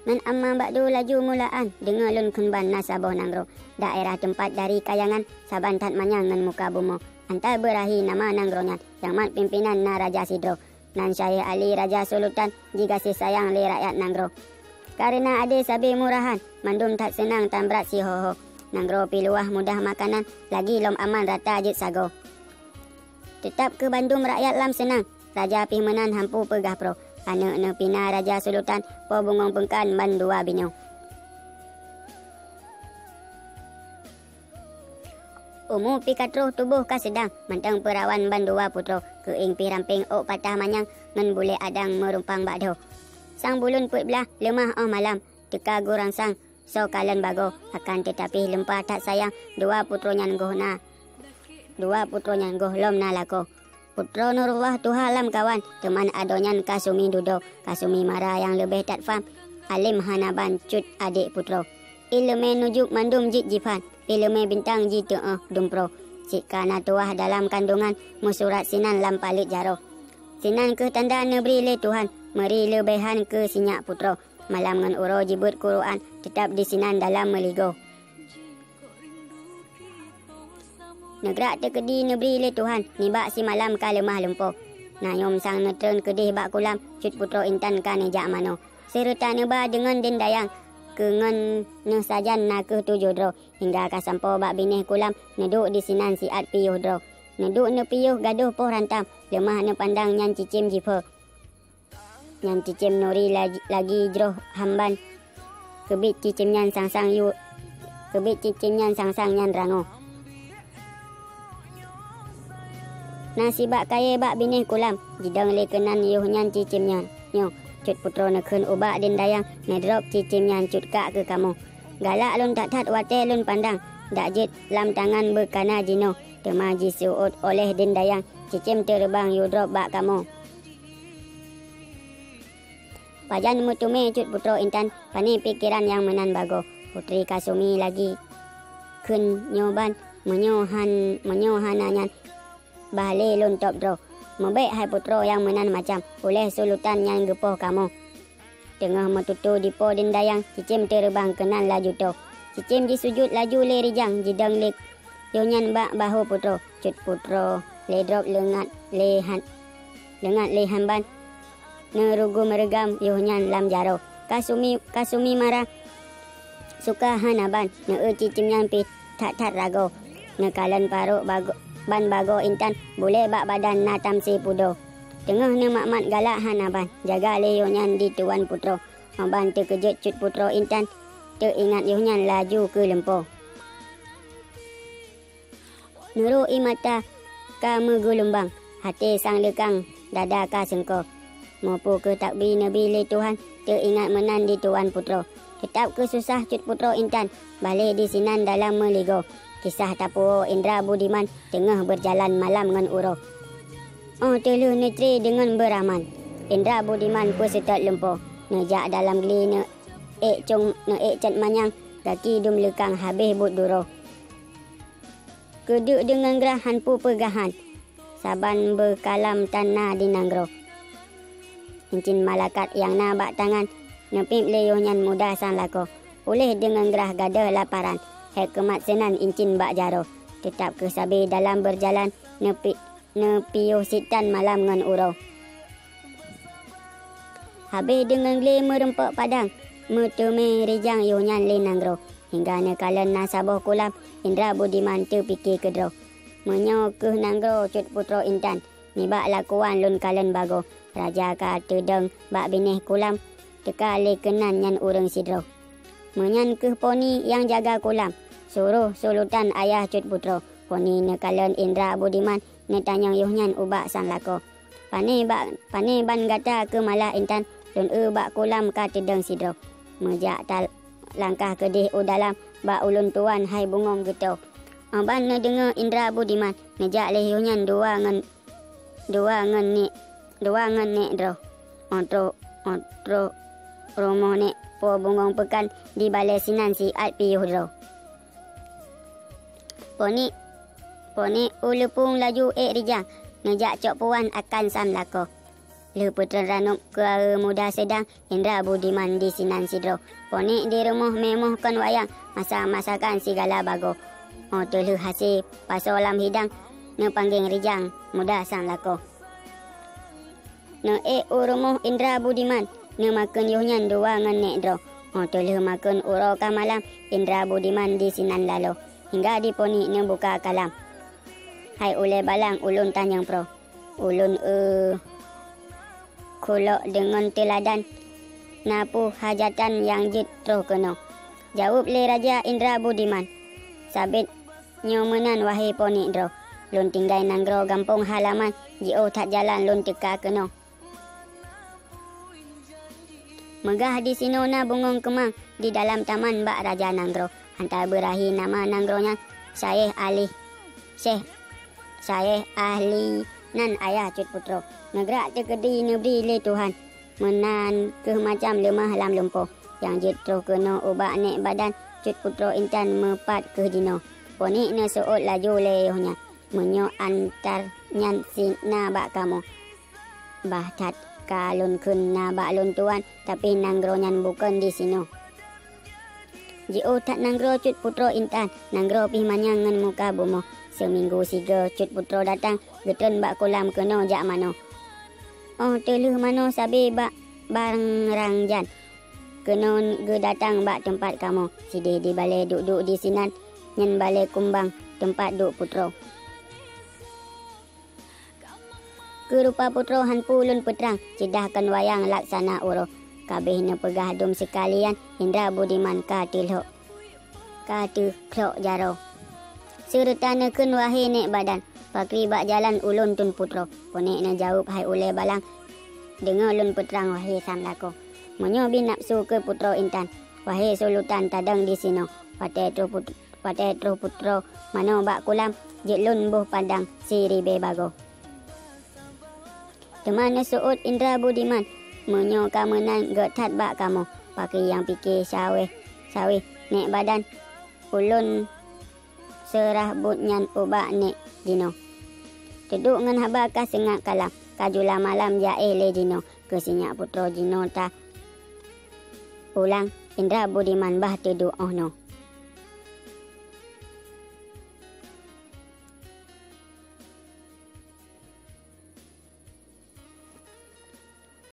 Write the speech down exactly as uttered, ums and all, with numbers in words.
Ngon Amma Ba'du laju meulaan, deungoe lôn kheun ban na saboh nanggroe, daerah teumpat dari kayangan saban that manyang ngon muka bumoe. Anta Beurahi nama nanggroe nyan, nyang mat pimpénan na raja sidroe. Nan Syayeh Ali Raja Sulutan jigaséh sayang lé rakyat nanggroe. Kareuna adé sabe murahan, mandum that seunang tan brat siho-ho. Nanggroe piluwah mudah makanan, lagi lom aman rata jeuet sagoe. Teutab keu bandum rakyat lam seunang, raja pih meunan hampu peugah proh. Aneuk neuh pih na Raja Sulutan, Po Bungong Peungkan ban dua binoe. Umu pih ka troh, tuboh ka seudang, mantong peurawan ban dua putroe. Keuieng pih rampéng ôk patah manyang, ngon bulée adang meurumpang bak dhoe. Sang buleuen peuet blaih leumah óh malam, teuka gurang sang soe kalon bagoe, akan teutapi leumpa that sayang, dua putroe nyan goh na, dua putroe nyan gohlom na lakoe. Putroe Nurullah tuha lam kawan, teuma adoe nyan Kasumi dudoe. Kasumi Mara nyang leubeh that pham, além hana ban cut adék putroe. Iéleumé nujub mandum jeuet jiphan, iéleumé bintang jiteuôh dumproe. Cit ka na tuwah dalam kandongan, meusurat sinan lam paleuet jaroe. Sinan kheueh tanda neubri lé Tuhan, meuri leubéhan keu sinyak putroe. Malam ngon uroe jibeuet Quran, teutab disinan dalam meuligoe. Neugrak teukeudi neubri lé Tuhan, nibak simalam ka leumah lumpoe. Nanyom sang neutreun keudeh bak kulam, cut putroe intan ka neujak manoe. Seureuta neuba deungon dendayang, keu ngon neusajan na kheueh tujoh droe. Hingga ka sampoe bak binéh kulam, neuduek disinan siat piôh droe. Neuduek neupiôh gadôh poh rantam, leumah neupandang nyan cicém jiphe. Nyan cicém nuri lagi, lagi jroh hamban. Keubiet cicém nyan sang-sang yu, keubiet cicém nyan sang-sang nyan rangoe. Na sibak kayée bak binéh kulam, jidong lé keunan yoh nyan cicém nyan. Nyoe, cut putroe neukheun ubak dendayang, neudrob cicém nyan cut kak keu kamoe. Galak lôn that-that watée lôn pandang, dak jeuet lam tangan beukana jinoe, teuma jiseuôt oleh dendayang, cicém teureubang yue drob bak kamoe. Pajan meuteumé cut putroe intan, pane pikeran nyang meunan bagoe. Putri Kasumi lagi kheun nyoe ban, meunyoe han, meunyoe hana nyan, bah lé lôn top droe. Meubék hai putroe nyang meunan macam, ulée sulutan nyan geupoh kamoe. Teungoh meututoe dipo dendayang, cicém teureubang keunan laju toh. Cicém jisujut laju lé rijang, jidong lé yoh nyan bak bahô putroe. Cut putroe lé drob leungat lé han, leungat lé hamban, neurugum reugam yoh nyan lam jaroe. Kasumi, Kasumi Mara suka hana ban, neueu cicém nyan pih that-that ragoe. Neukalon parok bago-, ban bagoe intan, bulée bak badan na tamsé pudoe. Teungoh neumat-mat galak hana ban, jaga lé yoh nyan di tuwan putroe. Ban teukeujot cut putroe intan, teuingat yoh nyan laju keu lumpoe. Neurok ie mata ka meugeulumbang, até sang leukang, dada ka seungko. Meupeu keuh takbi neubi lé Tuhan, teuingat meunan di tuwan putroe. Teutab keuh susah cut putroe intan, bah lé disinan dalam meuligoe. Kisah tapuwoe Indra Budiman teungoh beujalan malam ngon uroe. Óh teulheueh neutre deungon beuraman, Indra Budiman peuseutôt lumpoe, neujak dalam gle neuék cong, neuék cot manyang, gaki dum leukang habéh buet duroe. Keudeuk deungon grah han peue peugah han, saban beukalam tan na di nanggroe. Incin malakat nyang na bak tangan, neupiep lé yoh nyan muda sang lakoe. Puléh deungon grah gadôh laparan, hék keumat seunan incin bak jaroe. Teutab keuh sabe dalam beujalan, neupi-, neupiôh sitan malam ngon uroe. Habéh deungon gle meurumpok padang, meuteumé rijang yoh nyan lé nanggroe. Hingga neukalon na saboh kulam, Indra Budiman teupike keudroe. Meunyoe keuh nanggroe cut putroe intan, nibak lakoe lôn kalon bagoe, raja ka teudong bak binéh kulam, teuka lé keunan nyan ureuëng sidroe. Meunyan keuh poni nyang jaga kulam, suroh sulutan ayah cut putroe. Poni neukalon Indra Budiman, neutanyong yoh nyan ubak sang lakoe. Pane bak, pane ban gata keu malah intan, lôn eu bak kulam ka teudong sidroe. Meujak tal-, langkah keudeh u dalam, bak ulôn tuwan hai bungong geutoe. Óh ban neudeungoe Indra Budiman, neujak lé yoh nyan dua ngon, dua ngon nek, dua ngon nek droe. Óh troh, óh troh rumoh nek Po Bungong Peukan di balée sinan siat piôh droe. Poni, poni u leupung laju ék rijang, neujak cok puwan akan sang lakoe. Lheueh peutreun ranup keu muda seudang, Indra Budiman di sinan sidroe. Ponik di rumoh meumoh kon wayang, masak-masakan sigala bagoe. 'Oh teulheueh hase pasoe lam hidang, neupanggeng rijang muda sang lakoe. Neuék u rumoh Indra Budiman, neumakheun yoh nyan dua ngon nék droe. 'Oh teulheueh makheun uroe ka malam, Indra Budiman di sinan laloe. Hingga di ponik neubuka kalam. Hai ulée balang ulôn tanyong proe. Ulôn, eu, kulok deungon teuladan, na peue hajatan nyang jeuet troh keunoe? Jaweueb lé Raja Indra Budiman. Sabet nyoe meunan wahé ponik droe. Lôn tinggai nanggroe gampông halaman, jiôh that jalan lôn teuka keunoe. Meugah di sinoe na bungöng keumang di dalam taman bak raja nanggroe. Hantai beurahi nama nanggroe nyan Syeh Ahli. Syeh, Syeh Ahli nan ayah Cut Putroe. Neugrak teukeudi neubri lé Tuhan. Meunan keuh macam leumah lam lumpoe. Nyang jeuet troh keunoe ubak nék badan Cut Putroe intan meupat keuh jinoe. Ponik neuseuôt laju lé yoh nyan. Meunyoe antar nyan sit na bak kamoe, bah that ka lôn kheun na bak lôn tuan, tapi nanggroe nyan bukon di sinoe. Jiôh that nanggroe Cut Putroe intan, nanggroe pih manyang ngon muka bumoe. Seuminggu sigoe Cut Putroe datang, geutreun bak kulam keunoe jak manoe. 'Oh teulheueh manoe sabe bak barang jan. Keunoe geudatang bak teumpat kamoe, sideh di balée duek-duek di sinan, nyan balée kumbang teumpat duek Putroe. Keu rupa Putroe han peue lôn peutrang, ceudah kon wayang laksana uroe. Kabeh neupeugah dum seukalian, Indra Budiman ka teulhok, ka teukhlok jaroe. Seureuta neukheun wahé nék badan, pakri bak jalan ulôn tun Putroe. Ponik neujaweueb hai ulée balang, deungoe lôn peutrang wahé sang lakoe. Meunyoe bi nafsu keu Putroe intan, wahé Sulutan tadong di sinoe. Watée troh Put-, watée troh Putroe manoe bak kulam, jeuet lôn boh padang siribée bagoe. Teuma neuseuôt Indra Budiman, meunyoe ka meunan gét that bak kamoe, pakri nyang pike sawéh, sawéh nék badan ulôn seurah buet nyan ubak nék jinoe. Teuduek ngon haba ka seungab kalam, ka jula malam jaéh lé jinoe, keu sinyak Putroe jinoe ta ulang, Indra Budiman bah teuduek 'oh noe.